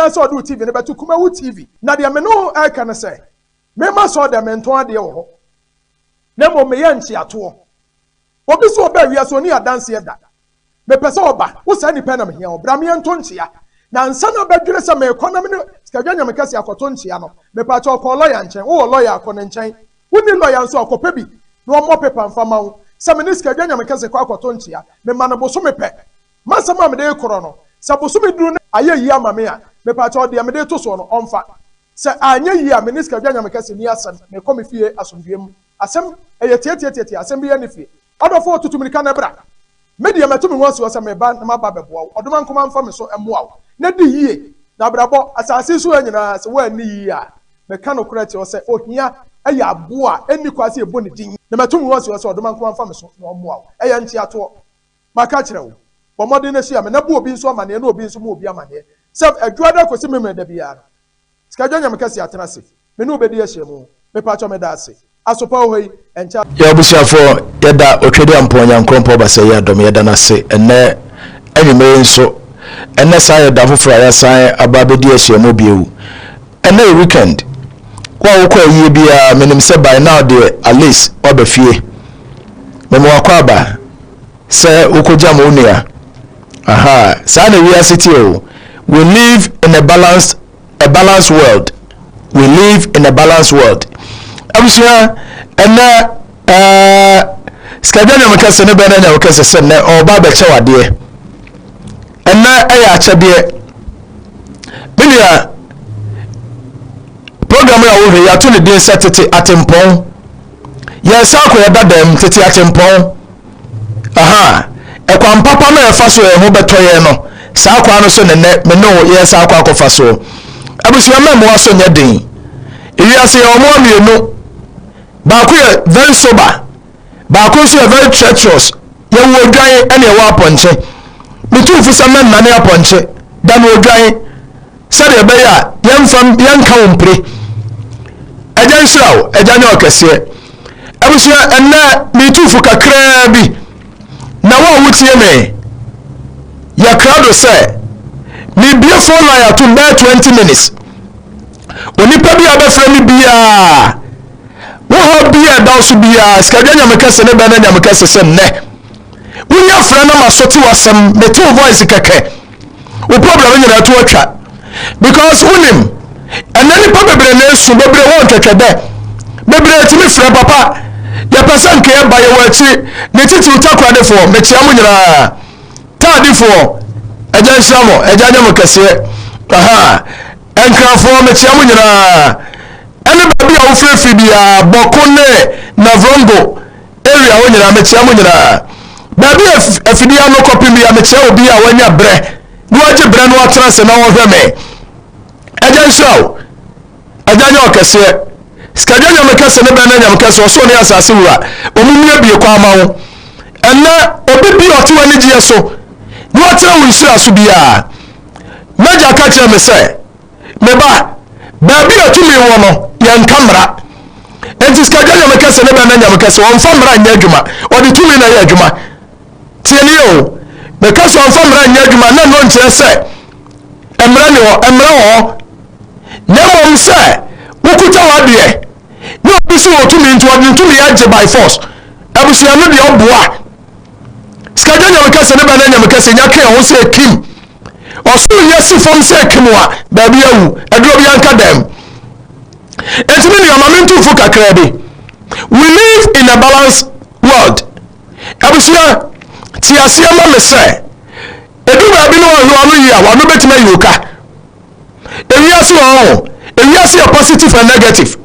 ara sɛ ɔde wo TV no bɛto Kumawu TV. Na deɛ me ne wo reka ne sɛ, memma sɔɔ dɛ mentɔn adeɛ wɔ hɔ, na mmom meyɛ nkyeatoɔ. Obi sɛ ɔbaa wiase ɔnni adanseɛ da. Mepɛ sɛ ɔba, wo saa nipa yi na mehia wo, bra me yɛnto nkyea. Na ansa na bɛdwene sɛ merekɔ na me ne Sikadwa Nyame Kɛseɛ akɔto nkyea no, mepaakyɛw kɔ lɔya nkyɛn, wowɔ lɔya a kɔ ne nkyɛn, wonni lɔya nso a kɔpɛ bi na ɔmmɔ pepa mfa ma wo sɛ me ne Sikadwa Nyame Kɛse kɔ akɔto nkyea, mema no bosome pɛ. M'asɛm a mede rekorɔ no, sɛ bosome duru na ayɛ yie ama me a, mepaakyɛw deɛ mede reto soɔ no ɔmfa. Sɛ anyɛ yie a, me ne Sikadwa Nyame Kɛse nni asɛm, merekɔ me fie asomdwoeɛ mu. Asɛm, ɛyɛ tiatiatiatia, asɛm biara nni fie. Ɔdɔfoɔ, tutu mmirika na bra. Me deɛ, matu me ho asi hɔ sɛ mereba na maba abɛboa wo. Ɔdomankoma mfa me so mmoa wo na di yie. Na abrabɔ, asase yi so ha nyinaa, sɛ woanni yie a, meka nokorɛ kyerɛ wo sɛ, ohia yɛ aboa a ɛnni kwan sɛ yɛbɔ ne din. Na matu me ho asi hɔ sɛ Ɔdomankoma mfa me so na ɔmmoa wo. Ɛyɛ nkyeatoɔ. Maka akyerɛ wo. Bɔ mmɔden na hyia me, na bɔ obi nso amaneɛ na obi nso mmɔ obi amaneɛ sɛ Adwuada kɔsi Memeneda biara no, Sikadwa Nyame kɛse atena ase me ne wo bɛdi ahyiamu mepakyɛw meda ase asopa wɔ hɔ yi ɛnkyɛ. Yɛn abusuafoɔ yɛda Otwedeampɔn Nyankorɔmpɔn Ɔbasɛeɛ Adom yɛda no ase ɛnnɛ anwumerɛ yi nso ɛnnɛ saa yɛ da foforɔ a yɛasan aba abɛdi ahyiamu bio ɛnnɛ yɛ weekend wo a wokɔ ayie biara menim sɛ by now deɛ at least woaba fie mema wakɔ aba sɛ wokɔgyam wo nua aha saa na wiase teɛ o we live in a balanced a balanced world we live in a balanced world abusua ɛnɛ ɛɛ sikadwa nyame kɛse ne bɛn nyame kɛse sɛ nnɛ ɔba abɛkyɛ wadeɛ ɛnɛ ɛyɛ akyɛdeɛ me nua program a wohwɛ yɛato ne din sɛ tete atempɔn yɛn sa akɔ yɛda dɛm tete atempɔn Aha, ɛkwan papa no a ɛfa so yɛn ho bɛtɔ yɛn no, saa kwan no so ne nnɛ me ne wo yɛresan akɔ akɔfa so. Abusua mma mmoa so nyɛ den. Ewiase yɛwɔ mmoa mmienu. Baako yɛ very sober, baako nso yɛ very treacherous. Yɛwɔ odwan ɛne ɛwɔ apɔnkye. Metu fo sɛ mɛnnane apɔnkye, dane odwan. Sɛdeɛ ɛbɛyɛ a yɛmfa yɛnka wo mpire. Agya nhyira wo, agya nyɛ ɔkɛseɛ. Abusua, ɛnnɛ metu fo kakraa bi na wo a wotie me yɛ krado sɛ mebie phone line atom bɛyɛ 20 minutes. Onipa bi a bɛfrɛ me biara wo haw bi a ɛda wo so biara sikadwa nyame kɛse ne bɛn na nyame kɛse sɛ nnɛ wonya frɛ na maso te w'asɛm mete wo voice kɛkɛ wo problem nyinaa to atwa because wonim ɛnɛ nipa bebree na esu bebree wɔ ntwɛtwɛ dɛ bebree tumi frɛ papa yɛpɛ sɛ nka yɛba yɛwɔ akyi ne titiriw takoradefoɔ mekyia mo nyinaa taadifoɔ agya nhyira mo agya nyɛ mo kɛseɛ aha nkrafoɔ mekyia mo nyinaa ɛne baabi a wofirifiri biara bɔko ne navrongo Area hɔ nyinaa mekyia mo nyinaa. Baabi a afidie ano kɔpem bia mekyia obi a wanya berɛ na wagye berɛ na watena ase na ɔhwɛ me. Agya nhyira wo. Agya nyɛ ɔkɛseɛ. Sikadwa nyame kɛse ne bɛn na nyame kɛse ɔsoro ne asase wura. Ɔmo mmue bie kwan ma wo. Ɛnɛ obi bi ɔte w'anigyeɛ so na watena wo nhyira so biara. M'agya ka kyerɛ me sɛ Me ba, baabi a tumi wɔ no, yɛnka mmara. Enti sikadwa nyame kɛse ne bɛn na nyame kɛse, ɔmfa mmara nyɛ adwuma, ɔde tumi na ɛyɛ adwuma. Tie nie o, meka sɛ ɔmfa mmara nyɛ adwuma na ɛno nkyerɛ sɛ mmara ni hɔ, mmara wɔ hɔ. Na mmom sɛ wokuta w'adeɛ na obi so wɔ tumi nti ɔde ne tumi agye by force, abusua no deɛ ɔboa. Sikadwa nyame kɛse ne bɛn na nyame kɛse nya twe ɛho sɛ kim. Ɔsoro yɛ si fam sɛ kim a baabi awu, aduro bi anka dɛm. Enti me nua ma me ntu fo kakraa bi. We live in a balanced world. Abusua, te aseɛ ma me sɛ, edu baabi na wɔhwɛ w'ano yie a, w'ano bɛtumi ayi wo ka. Ewiase wɔ hɔ, ewiase yɛ positive and negative.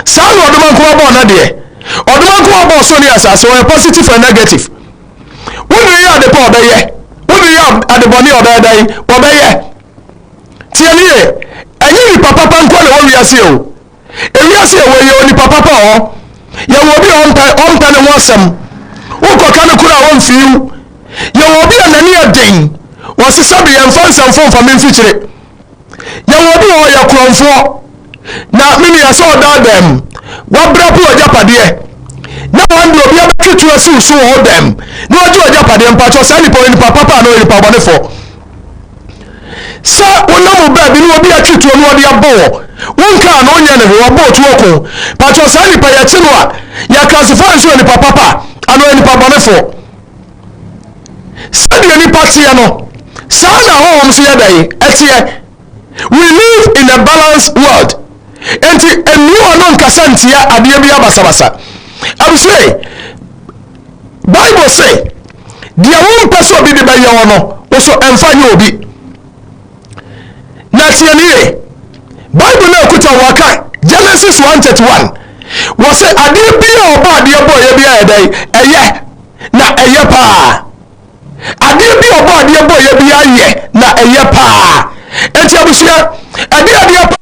Saa na ɔdomankoma bɔɔ n'adeɛ. Ɔdomankoma bɔɔ soro ne asase, ɔyɛ positive and negative. Wo ne yɛ ade pa ɔbɛyɛ, wo ne yɛ ade bɔne ɔbɛyɛ dɛn, ɔbɛyɛ. Tie ne yie, ɛnyɛ nipa papa nko na ɛwɔ wiase o. Ewiase yɛwɔ yɛ onipa papa wɔ hɔ, yɛwɔ obi a ɔmpɛ ɔmpɛ ne ho asɛm, wokɔka no koraa a ɔmfii wo. Yɛwɔ obi a n'ani yɛ den, wɔse sɛbe yɛmfa nsɛmfo mfa me mfikyire. Yɛwɔ obi wɔ hɔ yɛ korɔmfoɔ, na me nua sɛ ɔdaadaa mu, wabrɛ po agyapadeɛ, na wɔn de obi abɛtwe tuo asi wo so wɔ hɔ dɛm, na wagye w'agyapadeɛ mpakyɛ saa nipa ɔyɛ nipa papa anaa ɔyɛ nipa bɔnefoɔ? Sɛ wonam wo baabi na obi atwe tuo na ɔde abɔ wɔ, wonkaa no wonyɛ no hwee, wabɔ otuo ko. Pakyɛ saa nipa yɛkye no a, yɛ classify nso yɛ nipa papa anaa ɔyɛ nipa bɔnefoɔ. Sɛdeɛ nipa teɛ no, saa na honhom nso yɛ dɛn? Ɛteɛ. We live in a balanced world. Enti mmue w'ano nkasa ntia adeɛ bi abasabasa. Abusua yi, Bible se, deɛ wompɛ sɛ obi de bɛyɛ wo no, wo so ɛmfa nyɛ obi. Na tie ne yie. Bible no akuta wɔka Genesis 1:31. Wɔ se adeɛ bi a ɔbɔ adeɛ bɔɔyɛ bi ayɛ dɛn? Ɛyɛ. Na ɛyɛ paa. Adeɛ bi a ɔbɔ adeɛ bɔɔyɛ bi ayɛ na ɛyɛ paa. Enti abusua, ɛde adeɛ paa.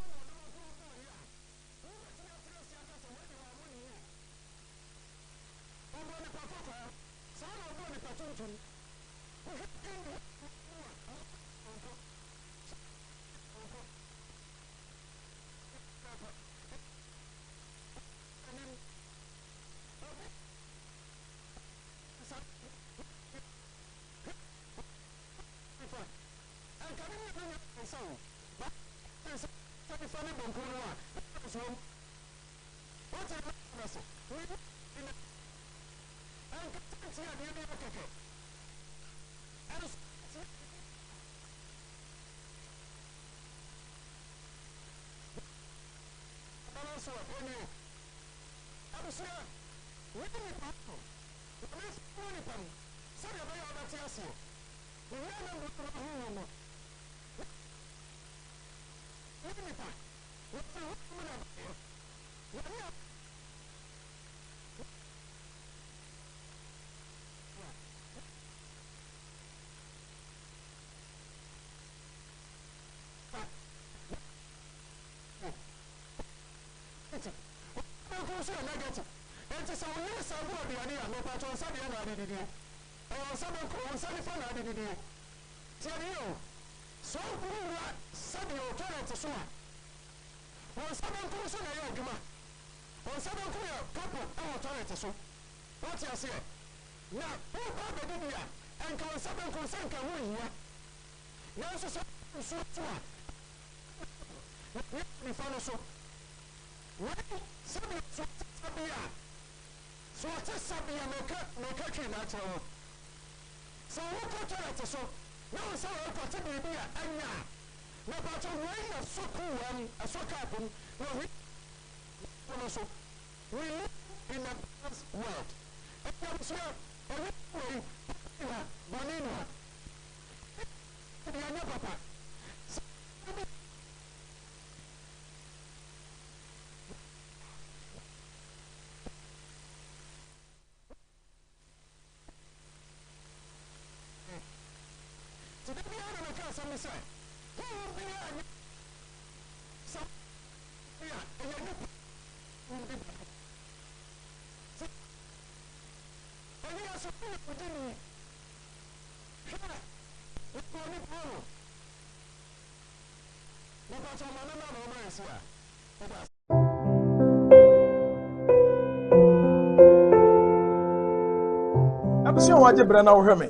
Abusua a wagye berɛ na wohwɛ me.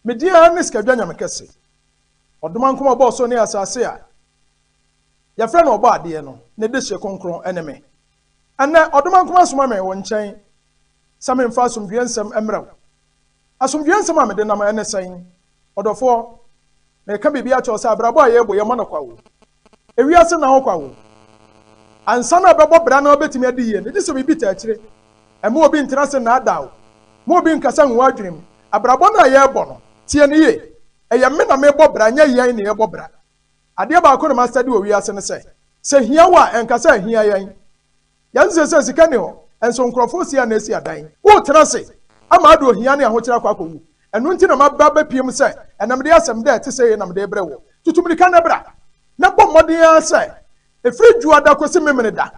Me din ara ne Sikadwa Nyame Kɛse. Ɔdomankoma ɔbɔɔ soro ne asase a yɛfrɛ no Ɔbɔadeɛ no, ne dehye kronkron ne me. Ɛnnɛ, Ɔdomankoma asoma me wo nkyɛn sɛ memfa asomdwoeɛ nsɛm mmrɛ wo. Asomdwoeɛ nsɛm a mede nam ne sɛn? Ɔdɔfoɔ, mereka biribi akyerɛ wo sɛ abrabɔ a yɛrebɔ yi, ɛmmɔ no kwa o. Ewiase nna hɔ kwa o. Ansa na wobɛbɔ bra na wobɛtumi adi yie no, gye sɛ biribi taa akyire. Mma obi ntena ase nnaadaa wo. Mma obi nkasa ngu w'adwene mu. Abrabɔ no a yɛrebɔ no, tie no yie. Ɛyɛ me na merebɔ bra, nyɛ yɛn na yɛrebɔ bra. Adeɛ baako na mastadi wɔ wiase ne sɛ, sɛ hia wo a, ɛnka sɛ ahia yɛn. Yɛn seesei sika nni hɔ, nso nkurɔfoɔ si a na asi adan. Woretena ase ama ade ohia ne ahokyere akɔ akɔwu. Ɛno nti na maba abɛpue mu sɛ ɛnnɛ mede asɛm dɛ ɛte sɛ yei na mede rebrɛ woɔ. Tutu mmirika na bra, na bɔ mmɔden ara sɛ ɛfiri Dwoada kɔsi Memeneda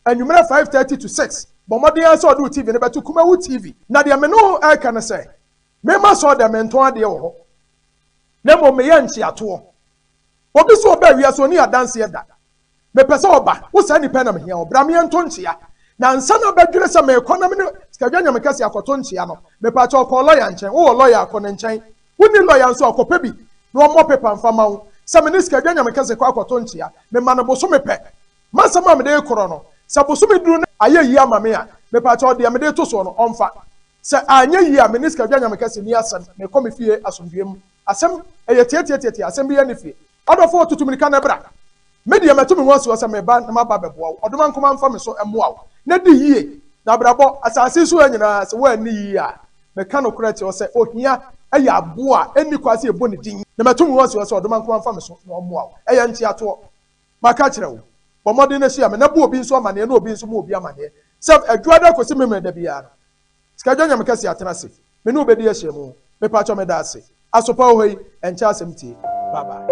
anwummerɛ 5:30 to 6, bɔ mmɔden ara sɛ wode wo TV no bɛto Kumawu TV. Na deɛ me ne wo reka ne sɛ, memma sɔɔ dɛ mentɔn adeɛ wɔ hɔ, na mmom meyɛ nkyeatoɔ. Obi sɛ ɔbaa wiase ɔnni adanseɛ da. Mepɛ sɛ ɔba. Wo saa nipa yi na mehia wo. Bra me yɛnto nkyea. Na ansa na bɛdwene sɛ merekɔ na me ne Sikadwa Nyame Kɛseɛ akɔto nkyea no, mepaakyɛw kɔ lɔya nkyɛn. Wowɔ lɔya a, kɔ ne nkyɛn. Wonni lɔya nso a, kɔpɛ bi na ɔmmɔ pepa mfa ma wo. sɛ me ne Sikadwa Nyame Kɛse kɔ akɔto nkyea. Mema no bosome pɛ. M'asɛm a mede rekorɔ no, sɛ bosome duru na ayɛ yie ama me a, mepakyɛw deɛ mede reto soɔ no, ɔmfa. Sɛ anyɛ yie a, me ne Sikadwa Nyame Kɛse nni asɛm. Mekɔ me fie asomdwoeɛ mu. Asɛm, ɛyɛ tiatiatiatia, asɛm biara nni fie. Ɔdɔfoɔ, tutu mmirika na bra. Me deɛ, matu me ho asi hɔ sɛ mereba na maba abɛboa wo. Ɔdomankoma mfa me so mmoa wo na di yie. Na abrabɔ, asase yi so ha nyinaa, sɛ woanni yie a, meka nokorɛ kyerɛ wo sɛ, ohia yɛ aboa a ɛnni kwan sɛ yɛbɔ ne din. Na matu me ho asi hɔ sɛ Ɔdomankoma mfa me so na ɔmmoa wo. Ɛyɛ nkyeatoɔ. Maka akyerɛ wo. Bɔ mmɔden na hyia me, na bɔ obi nso amanneɛ na obi nso mmɔ obi amanneɛ sɛ Adwuada kɔsi Memeneda biara no, Sikadwa Nyame Kɛseɛ atena ase. Me ne wo bɛdi ahyiamu. Mepakyɛw meda ase. Asopa wɔ hɔ yi, ɛnkyɛ asɛm tie. Bye bye.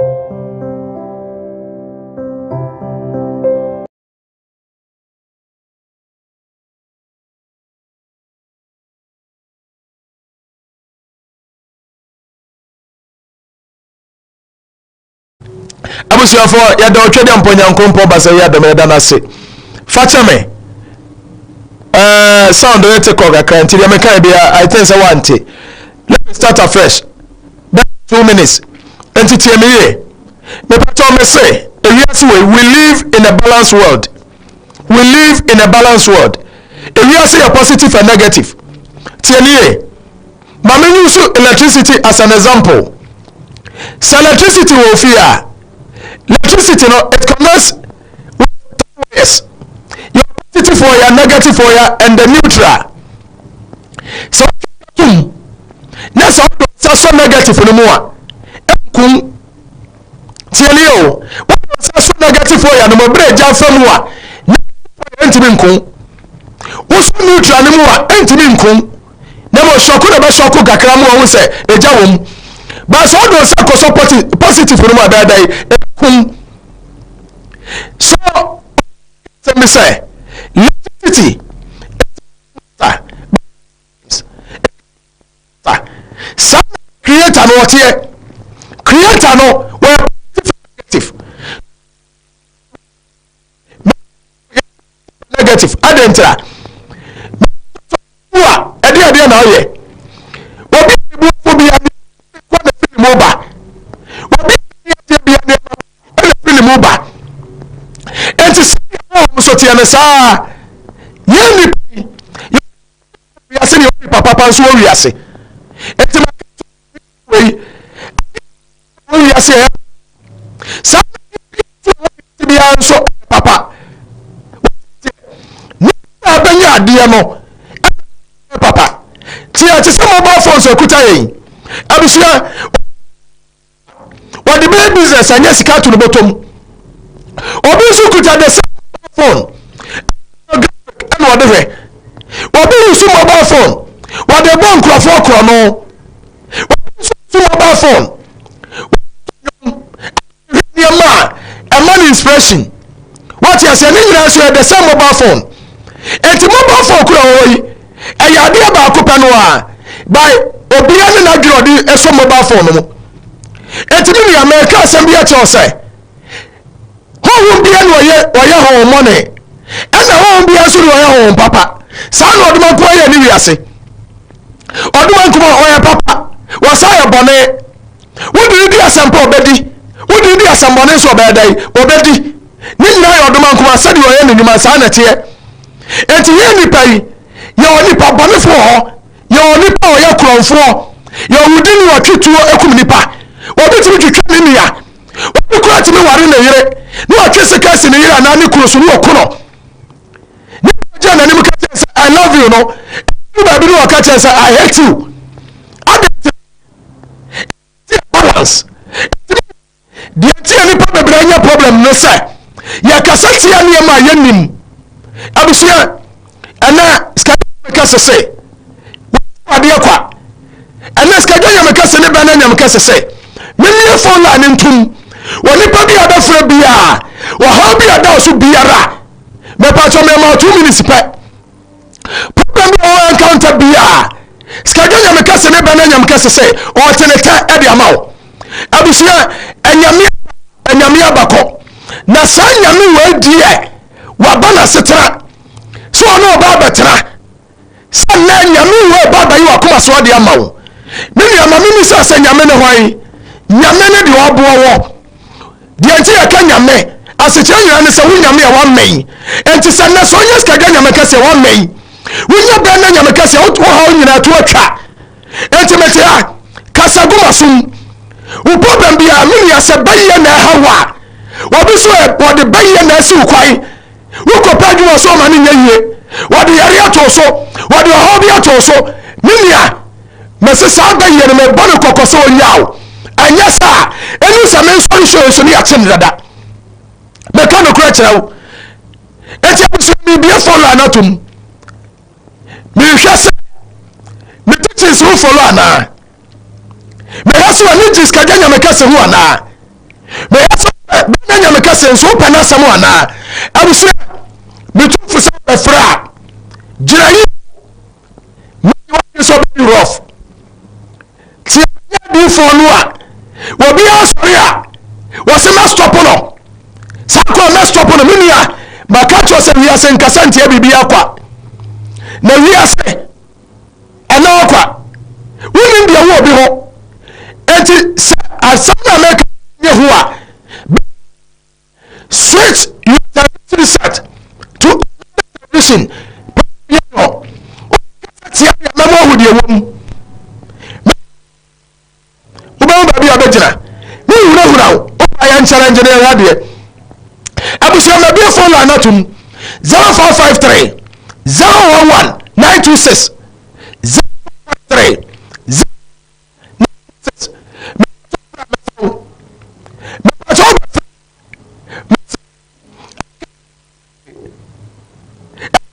Abusuafoɔ, yɛda ɔtwa dɛ mpɔ Nyankompɔn basa yi adom, yɛda no ase. Fa kyɛ me. Uh, sound no te kɔ kakra nti deɛ meka bia I think sɛ wante. Let me start afresh. Bɛ 2 minutes. Nti tie me yie. Mepatɔ me se, ewiase wei, we live in a balanced world. We live in a balanced world. Ewiase yɛ positive and negative. Tie me yie. Ma me use electricity as an example. Sɛ electricity wɔ ofie a, electricity no, it connects with two wires. Your positive wire, negative wire, and the neutral. Sɛ tum na sɛ ɔdɔ nsa sɔ negative no mu a, ɛnkum. Tie ni o, wɔdɔ nsa sɔ negative wire no mu ebere gya fa mu a, negative wire ntumi nkum. Wosɔ neutral no mu a, ɛntumi nkum. Na mmom sɔko na ɛbɛsɔko kakra mu ɔho sɛ egya wɔ mu. Baasa ɔde nsa kɔsɔ positive no mu a, ɛbɛyɛ dɛ ɛkum. So sɛ mi sɛ electricity saa creator no ɔteɛ, creator no wɔyɛ positive, negative, negative adɛntira a ɛde adeɛ na ɔyɛ obi a ne bu bi a kɔ na fi ne mu ba, obi a ne adeɛ bi a nneɛma ɛna fi ne mu ba. Nti sɛ wɔn nso teɛ no saa, yɛn nipa yi yɛn wiase ne nipa papa nso wɔ wiase. Nti ma wei wɔ wiase yɛ saa biara nso papa nipa a bɛnyɛ adeɛ no papa tí a te sɛ mobile phones akuta yɛn. Abusua, wɔde bɛyɛ business anyɛ sika ato ne bɔtɔ mu. Obi nso kuta the same phone ɛna ɔde hwɛ. Obi nso mobile phone wɔde bɔ nkurɔfoɔ korɔ no. Obi nso mobile phone nneɛma a ɛma no inspiration. Wɔte aseɛ? Ne nyinaa nso yɛ the same mobile phone. Eti mobile phone kura wɔ hɔ yi, ɛyɛ adeɛ baako pɛ no a by obiara ne n'adwene ɔde ɛsɔ mobile phone no mu. Eti mi nua, mɛka asɛm bi akyerɛw sɛ honhom bia na ɔyɛ honhom mɔne, ɛna honhom bia nso na ɔyɛ honhom papa. Saa na ɔdoma nko yɛ ne wiase. Ɔdoma nko ɔyɛ papa, wɔsa yɛ bɔne. Wode di asɛmpa, ɔbɛdi. Wode di asɛmbɔne nso, ɔbɛyɛ dɛn? Ɔbɛdi. Ne nyinaa yɛ ɔdoma nkoma. Sɛdeɛ ɔyɛ ne nnwuma saa na ɛteɛ. Enti yɛn nipa yi, yɛwɔ nipa bɔnefoɔ hɔ, yɛwɔ nipa a ɔyɛ korɔmfoɔ, yɛwɔ wudi ne ɔtwe tuo ekum nipa. Obi tumi twitwa ne nua, obi kura tumi ware ne yere ne ɔtwe sika si ne yere anaa ne kunu so ne ɔku no. Nipa gyina n'anim ka kyerɛ sɛ "I love you" no, ɛnu baabi ne ɔka kyerɛ sɛ "I hate you". Adi ti balance. Deɛ nti a nipa bebree nyɛ problem ne sɛ yɛkasa tia nneɛma a yɛnim. Abusua, ɛnɛ sikadwa kɛse se adeɛ kwa. Ɛnɛ sikadwa nyame kɛse ne bɛn na nyame kɛse se memie phone line ntom wɔ nipa bi a bɛfrɛ biara, ɔhaw bi a da so biara. Mɛpatwɔ mɛma 2 minutes pɛ. Problem bi a wɔn encounter biara, sikadwa nyame kɛse ne bɛn na nyame kɛse sɛ ɔte ne tɛ ɛde ama wo. Abusua, anyame anyame abakɔ na saa nyame wɔ deɛ waba n'asetena sɛ ɔne ɔba abɛtena sɛ nnɛ nyame wɔ ɔba abɛyi wakoma so adeɛ ama wo. Me nua, ma mimi sɛ nyame ne hwan? Nyame ne deɛ ɔboɔ wɔ. Deɛ nti yɛka Nyame asekyerɛ nyinaa ne sɛ wo Nyame a wammɛn. Enti sɛ nnɛ sɛ ɔnyɛ sikadwa Nyame kɛseɛ wammɛn. Wonya bɛn na Nyame kɛseɛ wo haw nyinaa to atwa. Enti mete ha kasa gu m'asom. Wo problem biara me nua sɛ bɛyɛ na ɛha wo a wɔbi so ɛ wɔde bɛyɛ na asi wo kwan. Wokɔpɛ adwuma so ɔma no nyɛ yie. Wɔde yare ato so wɔde ɔhaw bi ato so me nua Mese saa bɛ yɛ no mebɔ no kɔkɔ sɛ ɔnyaa wo. Ɛnyɛ saa a, ɛnu sɛ me nsɔre show yi so ne yɛakye no dada. Meka nokorɛ kyerɛ wo. Enti abusua mebie phone line atom. Mehwɛ sɛ me teachings wo follow anaa. Mehwɛ sɛ w'ani gye sikadwa nyame kɛse ho anaa. Mehwɛ sɛ bɛna nyame kɛse nso wopɛ n'asɛm anaa. Abusua metu fo sɛ wobɛfrɛ a gyina yi Mɛyɛ w'adwene sɛ ɔbɛdi rough. Tie mɛnyɛ adiifoɔ no a obiara sɔre a wɔse mɛstɔpo no. Saa kɔ mɛstɔpo no me nua maka kyerɛ sɛ wiase nkasa ntia biribi akwa. Na wiase ɛna ɔkwa. Wonim deɛ wɔ obi ho. Enti sɛ asɛm na mɛka nyɛ ho a Switch your television set to another television. Yɛ no. Wokasa tia me a mɛma wahu deɛ wɔ mu. Wobɛhu baabi a wobɛgyina. Menhunahuna wo. Woba yɛ nkyɛlɛngye ne yɛhwɛ adeɛ. Abusua mabie phone line atom 0553 011 926 0553 926 mepatɔ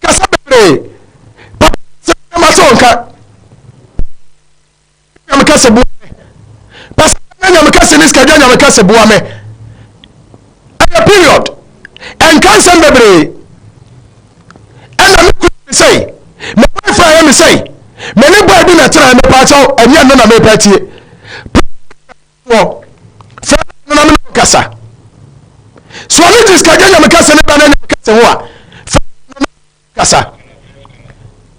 kasa bebree papa sɛ ma sɛ ɔnka nyame kɛse boa me pasa na nyame kɛse ne sikadwa nyame kɛse boa me ɛyɛ period ɛnka nsɛm bebree ɛna me kuru me sɛi me boyfriend yɛ me sɛi me ne boy bi na ɛtena mepaakyɛw ɛnyɛ no na mepɛ tie wɔ fɛ no na me ne kasa so ɔne gye sikadwa nyame kasa ne ba na nyame kasa ho a fɛ no na kasa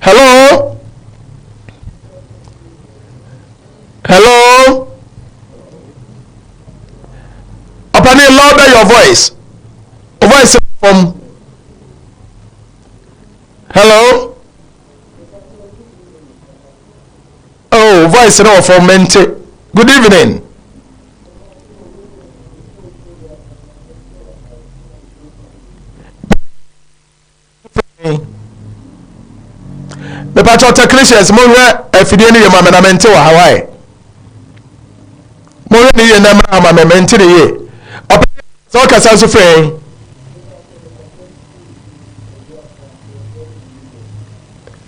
hello hello ɔpani louder your voice voice fam hello oh voice no wɔ fam mente good evening mepakyɛw technicians monhwɛ afidie no yie ma me na mente wɔ hawaii monhwɛ ne yie na mmra ma me mente ne yie ɔpɛ sɛ ɔkasa nso frɛ yɛn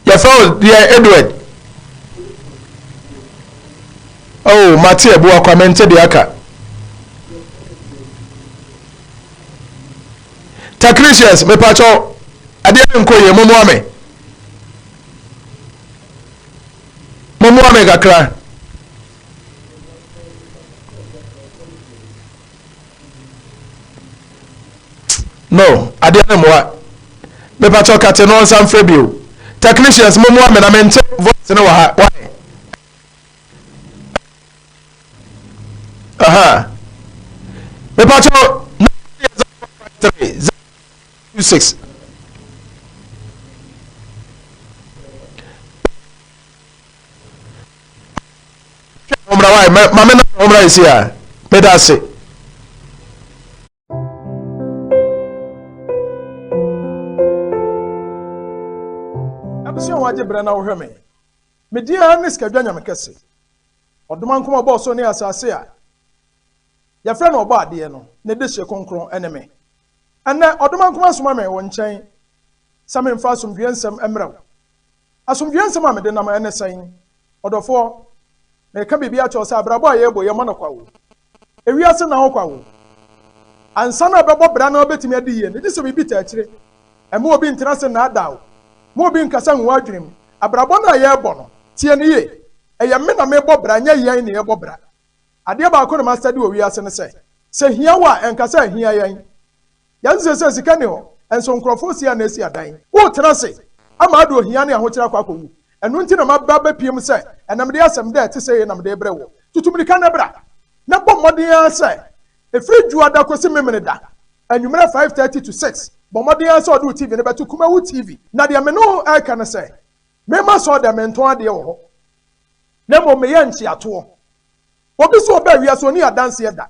yɛfrɛ wo deɛ edward oh mate abu akwa mente deɛ aka Technicians, mepakyɛw, adeɛ no nkɔ yie, mommoa me. Mommoa me kakra. No, adeɛ no mmoa. Mepakyɛw kate no nsa mfrɛ bio. Technicians, mommoa me na mente voice no wɔ ha. Why? Aha. Mepakyɛw, number yɛ 053 026. Homra wae, ma me na homra esi a. Meda ase. Abusua wagye brɛ na wohwɛ me. Me din ara ne Sikadwa Nyame Kɛse. Ɔdomankoma a ɔbɔɔ ɔsoro ne asase a yɛfrɛ no Ɔbɔadeɛ no, ne dehye kronkron ne me. Ɛnnɛ, Ɔdomankoma asoma me wo nkyɛn sɛ memfa asomdwoeɛ nsɛm mmrɛ wo. Asomdwoeɛ nsɛm a mede nam ne sɛn? Ɔdɔfoɔ, mereka biribi akyerɛ wo sɛ abrabɔ a yɛrebɔ yi, ɛmmɔ no kwa o. Ewiase nna hɔ kwa o. Ansa na ɛbɛbɔ bra na wobɛtumi adi yie no, gye sɛ biribi taa akyire. Mma obi ntena ase nnaadaa wo. Mma obi nkasa ngu w'adwene mu. Abrabɔ no a yɛrebɔ no, tie no yie. Ɛyɛ me na merebɔ bra, ɛnyɛ yɛn na yɛrebɔ bra. Adeɛ baako na mastadi wɔ wiase ne sɛ, sɛ hia wo a, ɛnka sɛ ahia yɛn. Yɛn seesei sika nni hɔ, nso nkurɔfoɔ si a na asi adan. Woretena ase ama ade ohia ne ahokyere akɔ akɔwu. Ɛno nti na maba abɛpue mu sɛ ɛnnɛ mede asɛm dɛ ɛte sɛi na mede rebrɛ woɔ. Tutu mmirika na bra, na bɔ mmɔden ara sɛ. Ɛfiri Dwoada kɔsi Memeneda, anwummerɛ 5:30 to 6, bɔ mmɔden ara sɛ wode wo TV no bɛto Kumawu TV. Na deɛ me ne wo reka ne sɛ, memma sɔɔ dɛ mentɔn adeɛ wɔ hɔ, na mmom meyɛ nkyeatoɔ. Obi sɛ ɔbaa wiase ɔnni adanseɛ da.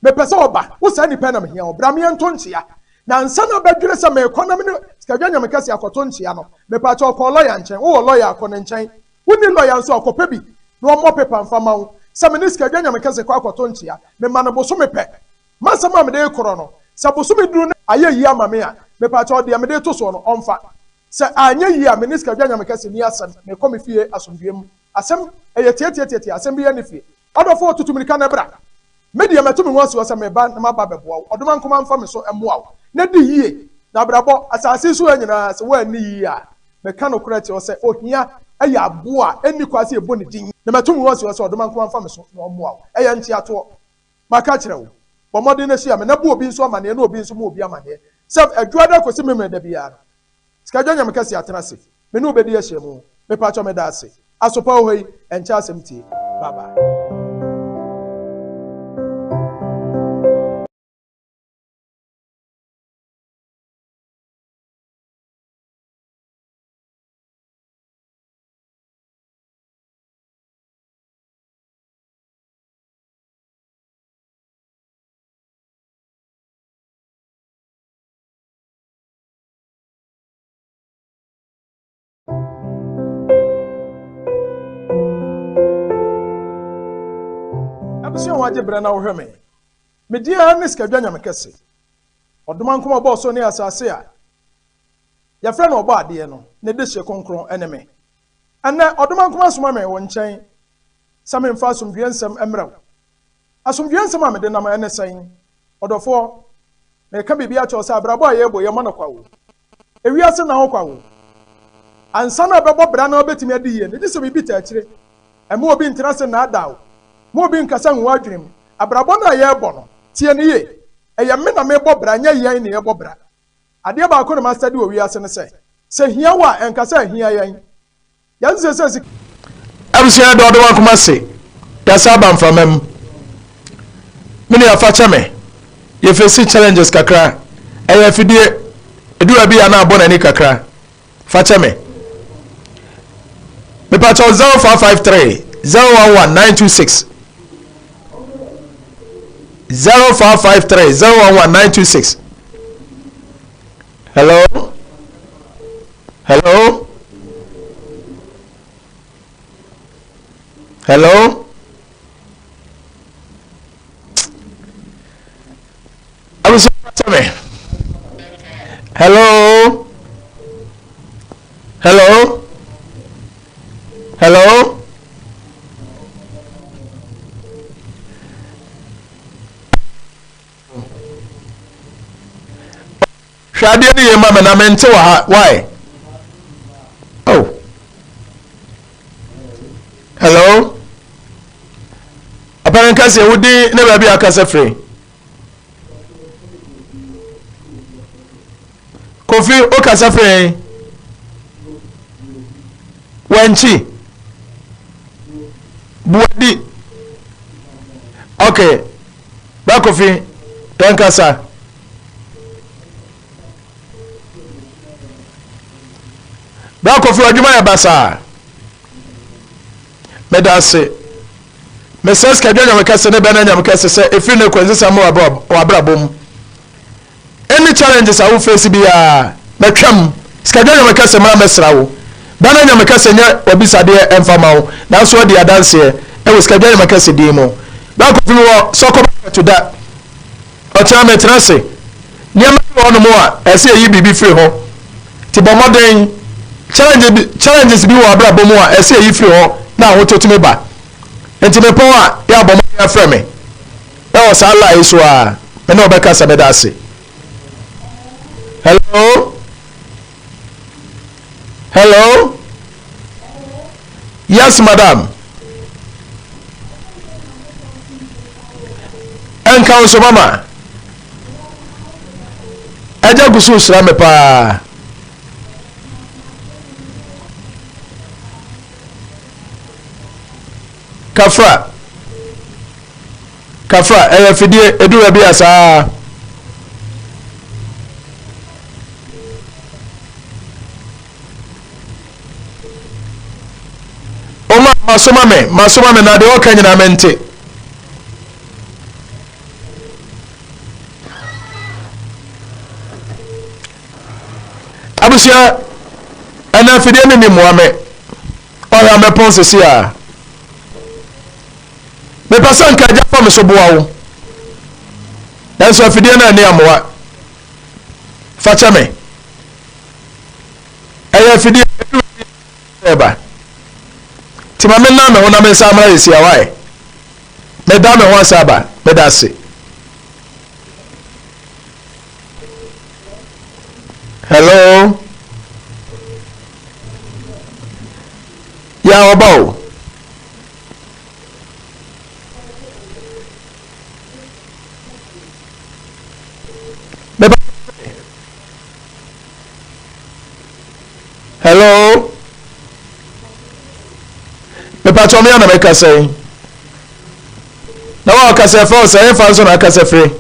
Mepɛ sɛ ɔba, wo saa nipa yi na mehia wo, bra meɛnto nkyea. Na ansa na bɛdwene sɛ merekɔ na mene Sikadwa Nyame Kɛseɛ akɔto nkyea no, mepaakyɛw kɔ lɔya nkyɛn, wowɔ lɔya a kɔ ne nkyɛn, wonni lɔya nso a kɔpɛ bi na ɔmmɔ pepa mfa ma wo sɛ mene Sikadwa Nyame Kɛse kɔ akɔto nkyea, mema no bosome pɛ. M'asɛm a mede rekorɔ no, sɛ bosome duru na ayɛ yie ama me a, mepaakyɛw deɛ mede reto soɔ no ɔmfa. Sɛ anyɛ yie a, mene Sikadwa Nyame Kɛse nni asɛm, merekɔ me fie asomdwoeɛ mu. Asɛm, ɛyɛ tiatiatiatia, asɛm bi yɛ ne fie. Ɔdɔfoɔ, tutu mirika na bra. Me deɛ, matu me ho asi hɔ sɛ mereba na maba abɛboa wo. Ɔdomankoma mfa me so mmoa wo na di yie. Na abrabɔ, asase yi so ha nyinaa, sɛ woanni yie a, meka nokorɛ kyerɛ wo sɛ, ohia yɛ aboa a ɛnni kwan sɛ yɛbɔ ne din. Na matu me ho asi hɔ sɛ Ɔdomankoma mfa me so na ɔmmoa wo. Ɛyɛ nkyeatoɔ. Maka akyerɛ wo. Bɔ mmɔden na hyia me na bu obi nso amaneɛ na obi nso mmɔ obi amaneɛ sɛ Adwuada kɔsi Memeneda biara no, Sikadwa Nyame kɛse atena ase me ne wo bɛdi ahyiamu. Mepakyɛw meda ase. Asopa wɔ hɔ yi ɛnkyɛ asɛm tie. Bye bye. Abusua wagye berɛ na wohwɛ me. Me din ara ne Sikadwa Nyame Kɛse. Ɔdomankoma ɔbɔɔ soro ne asase a yɛfrɛ no ɔbɔ adeɛ no, ne dehye kronkron ne me. Ɛnnɛ, Ɔdomankoma asoma me wo nkyɛn sɛ memfa asomdwoeɛ nsɛm mmrɛ wo. Asomdwoeɛ nsɛm a mede nam ne sɛn? Ɔdɔfoɔ, mereka biribi akyerɛ wo sɛ abrabɔ a yɛrebɔ yi, ɛmmɔ no kwa o. Ewiase nna hɔ kwa o. Ansa na wobɛbɔ bra na wobɛtumi adi yie no, gye sɛ biribi taa akyire. Mma obi ntena ase nnaadaa wo. Mma obi nkasa ngu w'adwene mu. Abrabɔ no a yɛrebɔ no, tie no yie. Ɛyɛ me na merebɔ bra, ɛnyɛ yɛn na yɛrebɔ bra. Adeɛ baako na mastadi wɔ wiase ne sɛ, sɛ hia wo a, ɛnka sɛ ahia yɛn. Yɛn sɛ sika. Abusua yɛda ɔdɔ wakoma ase yɛasa aba mframa mu me nua fa kyɛ me yɛ face challenges kakra ɛyɛ afidie ɛdu baabi a na abɔ n'ani kakra fa kyɛ me mepa kyɛw 0553 011 926 0553 011 926 Hello? Hello? Hello? Abusua me. Hello? Hello? Hello? Hwɛ adeɛ no yie ma me na mente wɔ ha why oh hello ɔpɛne nka sɛ wodin ne baabi a akasa firi kofi wokasa firi wankyi buadi okay Bra Kofi, yɛnkasa. Bra Kofi, w'adwuma yɛ basaa. Meda ase. Mesrɛ Sikadwa Nyame kɛse ne Bɛna Nyame kɛse sɛ ɛfiri ne kɔ nsesa mu w'abrabɔ mu. Any challenges a wo face biara, mɛtwam. Sikadwa Nyame kɛse mmra mmɛsra wo. Bɛna Nyame kɛse nyɛ w'abisadeɛ ɛmfa ma wo, nanso adi adanseɛ ɛwɔ Sikadwa Nyame kɛse din mu. Bra Kofi mewɔ Sɔkɔ market da. Ɔkyena metena ase. Nneɛma bi wɔ hɔnom a ɛsɛ yɛyi biribi firi hɔ. Nti bɔ mmɔden. Challenge bi, challenges bi wɔ abrabɔ mu a ɛsɛ yɛyi firi hɔ na ahotɔ tumi ba. Nti mepɔn a, yɛ a bɔ mmɔden afrɛ me. Ɛwɔ saa line yi so a, me ne wo bɛkasa. Meda ase. Hello? Hello? Yes, madam. Ɛnka wo so mama. Ɛgya gu so hyira me paa. Kafra. Kafra, ɛyɛ afidie, ɛduru baabi a saa. Oma, masoma me, masoma me, na deɛ ɔka nyinaa mente. Abusua, ɛna afidie no ni mmoa me. Ɔhwɛ a mɛpɔn sisi a. Mepɛ sɛ nka agya fa me so boa wo. Nanso afidie no anni amoa. Fa kyɛ me. Ɛyɛ afidie ɛba. Nti ma menna me ho na mensa mmra yɛsi a wae. Meda me ho ase aba. Meda ase. Hello. Ya ɔba o. Meba. Hello. Mepatɔ me ana mekasa yi. Na wa ɔkasa fɛ ɔsɛ ɛfa nso na akasa firi.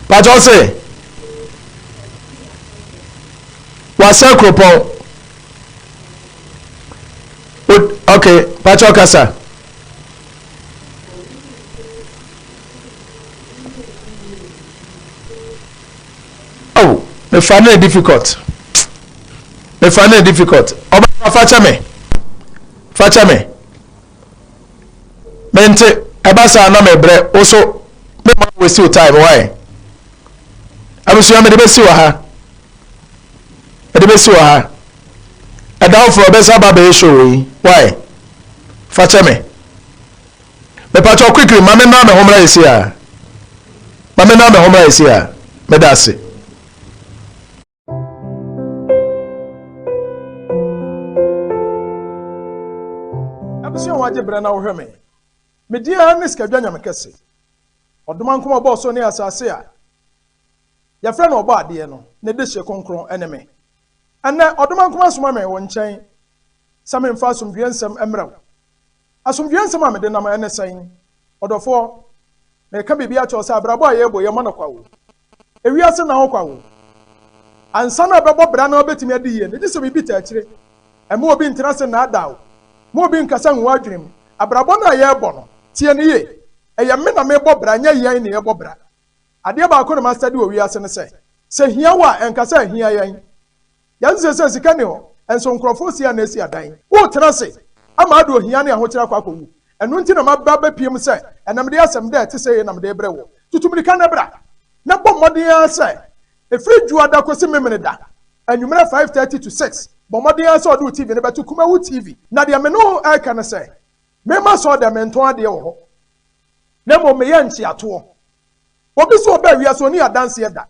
Patɔ se. Wasɛ kuropɔn. Ok, patɔ kasa. Oh, mefa no difficult. Mefa no difficult. Ɔba fa kyɛ me. Fa kyɛ me. Mente ɛba saa na mebrɛ wo so me ma waste wo time why? Abusua mede bɛsi wɔ ha. Mede bɛsi wɔ ha. Ɛda foforɔ bɛsa ba bɛyɛ show yi why? Fa kyɛ me. Mepakyɛw quickly ma me nan me ho mmra esi a. Ma me nan me ho mmra esi a. Meda ase. Abusua wagye brɛ na wohwɛ me. Me din ara ne Sikadwa Nyame Kɛse. Ɔdomankoma ɔbɔɔ soro ne asase a yɛfrɛ no Ɔbɔadeɛ no, ne dehye kronkron ne me. Ɛnnɛ, Ɔdomankoma asoma me wo nkyɛn sɛ memfa asomdwoeɛ nsɛm mmrɛ wo. Asomdwoeɛ nsɛm a mede nam ɛne sɛn? Ɔdɔfoɔ, mereka biribi akyerɛ wo sɛ abrabɔ a yɛrebɔ yi, ɛmmɔ no kwa o. Ewiase nna hɔ kwa o. Ansa na ɛbɛbɔ bra na wobɛtumi adi yie no, gye sɛ biribi taa akyire. Mma obi ntena ase nnaadaa wo. Mma obi nkasa ngu w'adwene mu. Abrabɔ no a yɛrebɔ no, tie no yie. Ɛyɛ me na merebɔ bra, ɛnyɛ yɛn na yɛrebɔ bra. Adeɛ baako na mastadi wɔ wiase ne sɛ, sɛ hia wo a, ɛnka sɛ ahia yɛn. Yɛn seesei sika nni hɔ, nso nkurɔfoɔ si a na asi adan. Woretena ase ama ade ohia ne ahokyere akɔ akɔwu. Ɛno nti na maba abɛpue mu sɛ ɛnnɛ mede asɛm dɛ ɛte sɛ yei na mede rebrɛ woɔ. Tutu mmirika na bra, na bɔ mmɔden ara sɛ ɛfiri Dwoada kɔsi Memeneda anwummerɛ 5:30 to 6, bɔ mmɔden ara sɛ wode wo TV no bɛto Kumawu TV. Na deɛ me ne wo reka ne sɛ, memma sɔɔ dɛ mentɔn adeɛ wɔ hɔ, na mmom meyɛ nkyeatoɔ. Obi sɛ ɔbaa wiase ɔnni adanseɛ da.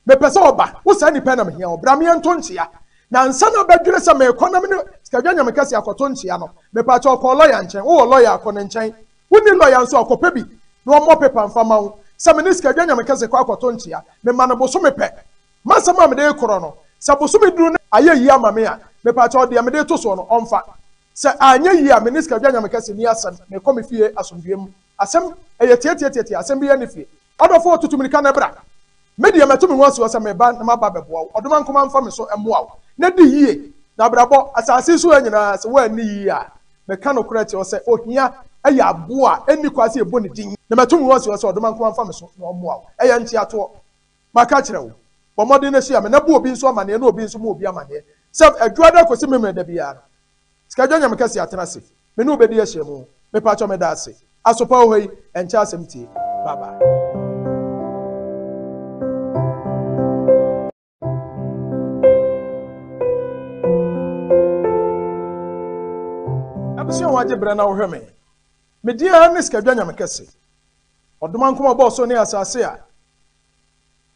Mepɛ sɛ ɔba. Wo saa nipa yi na mehia wo. Bra me yɛnto nkyea. Na ansa na bɛdwene sɛ merekɔ na me ne Sikadwa Nyame Kɛseɛ akɔto nkyea no, mepaakyɛw kɔ lɔya nkyɛn. Wowɔ lɔya a, kɔ ne nkyɛn. Wonni lɔya nso a, kɔpɛ bi na ɔmmɔ pepa mfa ma wo sɛ me ne Sikadwa Nyame Kɛse kɔ akɔto nkyea. Mema no bosome pɛ. M'asɛm a mede rekorɔ no, sɛ bosome duru na ayɛ yie ama me a, mepaakyɛw deɛ mede reto soɔ no, ɔmfa. Sɛ anyɛ yie a, me ne Sikadwa Nyame Kɛse nni asɛm. Mekɔ me fie asomdwoeɛ mu. Asɛm, ɛyɛ tiatiatiatia, asɛm biara nni fie. Ɔdɔfoɔ, tutu mirika na bra. Me deɛ, matu me ho asi hɔ sɛ mereba na maba abɛboa wo. Ɔdomankoma mfa me so mmoa wo na di yie. Na abrabɔ, asase yi so ha nyinaa, sɛ woanni yie a, meka nokorɛ kyerɛ wo sɛ, ohia yɛ aboa a ɛnni kwan sɛ yɛbɔ ne din. Na matu me ho asi hɔ sɛ Ɔdomankoma mfa me so na ɔmmoa wo. Ɛyɛ nkyeatoɔ. Maka akyerɛ wo. Bɔ mmɔden na hyia me, na bɔ obi nso amaneɛ na obi nso mmɔ obi amaneɛ sɛ Adwuada kɔsi Memeneda biara no, Sikadwa Nyame kɛse atena ase me ne wo bɛdi ahyiamu mepakyɛw meda ase asopa wɔ hɔ yi ɛnkyɛ asɛm tie bye bye. Abusua wagye brɛ na wohwɛ me. Me din ara ne Sikadwa Nyame kɛse. Ɔdomankoma ɔbɔɔ soro ne asase a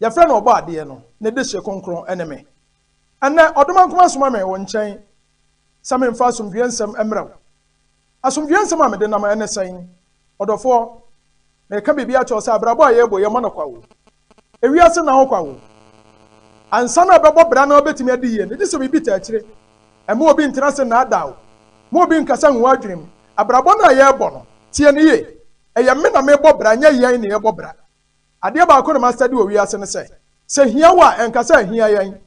yɛfrɛ no Ɔbɔadeɛ no, ne dehye kronkron ne me. Ɛnnɛ, Ɔdomankoma soma me wo nkyɛn sɛ memfa asomdwoeɛ nsɛm mmrɛ wo. Asomdwoeɛ nsɛm a mede nam ɛne sɛn? Ɔdɔfoɔ, mereka biribi akyerɛ wo sɛ abrabɔ a yɛrebɔ yi, ɛmmɔ no kwa o. Ewiase nna hɔ kwa o. Ansa na ɛbɛbɔ bra na wobɛtumi adi yie no, gye sɛ biribi taa akyire. Mma obi ntena ase nnaadaa wo. Mma obi nkasa ngu w'adwene mu. Abrabɔ no a yɛrebɔ no, Tie no yie, ɛyɛ me na merebɔ bra, nyɛ yɛn na yɛrebɔ bra. Adeɛ baako na mastadi wɔ wiase ne sɛ, sɛ hia wo a, ɛnka sɛ ahia yɛn.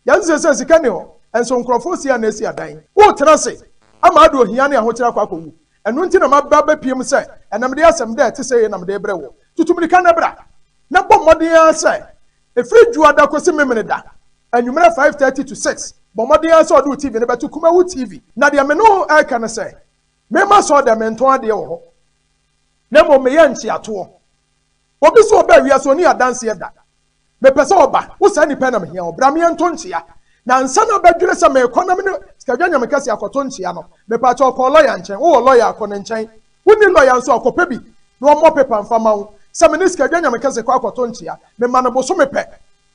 Yɛn seesei sika nni hɔ, nso nkurɔfoɔ si a na esi adan. Woretena ase ama ade ohia ne ahokyere akɔ akɔwu. Ɛno nti na maba abɛpue mu sɛ ɛnnɛ mede asɛm dɛ ɛte sei na mede rebrɛ woɔ. Tutu mmirika na bra, na bɔ mmɔden ara sɛ ɛfiri Dwoada kɔsi Memeneda anwummerɛ 5:30 to 6, bɔ mmɔden ara sɛ ɔde wo TV no bɛto Kumawu TV. Na deɛ me ne wo reka ne sɛ, memma sɔɔ dɛ mentɔn adeɛ wɔ hɔ, na mmom meyɛ nkyeatoɔ. Obi sɛ ɔbaa wiase ɔnni adanseɛ da. Mepɛ sɛ ɔba. Wo saa nipa yi na mehia wo. Bra me yɛnto nkyea. Na ansa na bɛdwene sɛ merekɔ na me ne Sikadwa Nyame Kɛseɛ akɔto nkyea no, mepaakyɛw kɔ lɔya nkyɛn. Wowɔ lɔya a, kɔ ne nkyɛn. Wonni lɔya nso a, kɔpɛ bi na ɔmmɔ pepa mfa ma wo sɛ me ne Sikadwa Nyame Kɛse kɔ akɔto nkyea. Mema no bosome pɛ.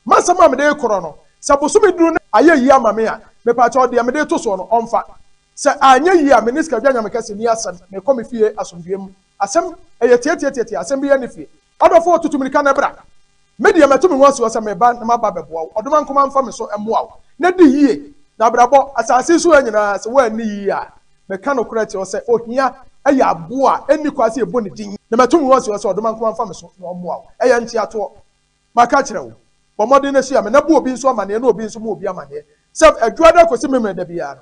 M'asɛm a mede rekorɔ no, sɛ bosome duru na ayɛ yie ama me a, mepaakyɛw deɛ mede reto soɔ no, ɔmfa. Sɛ anyɛ yie a, me ne Sikadwa Nyame Kɛse nni asɛm. Merekɔ me fie asomdwoeɛ mu. Asɛm, ɛyɛ tiatiatiatia, asɛm biara nni fie. Ɔdɔfoɔ, tutu mmirika na bra. Me deɛ, matu me ho asi hɔ sɛ mereba na maba abɛboa wo. Ɔdomankoma mfa me so mmoa wo na di yie. Na abrabɔ, asase yi so ha nyinaa, sɛ woanni yie a, meka nokorɛ kyerɛ wo sɛ, ohia yɛ aboa a ɛnni kwan sɛ yɛbɔ ne din. Na matu me ho asi hɔ sɛ Ɔdomankoma mfa me so na ɔmmoa wo. Ɛyɛ nkyeatoɔ. Maka akyerɛ wo. Bɔ mmɔden na hyia me na bɔ obi nso amaneɛ na obi nso mmɔ obi amaneɛ sɛ Adwuada kɔsi Memeneda biara no,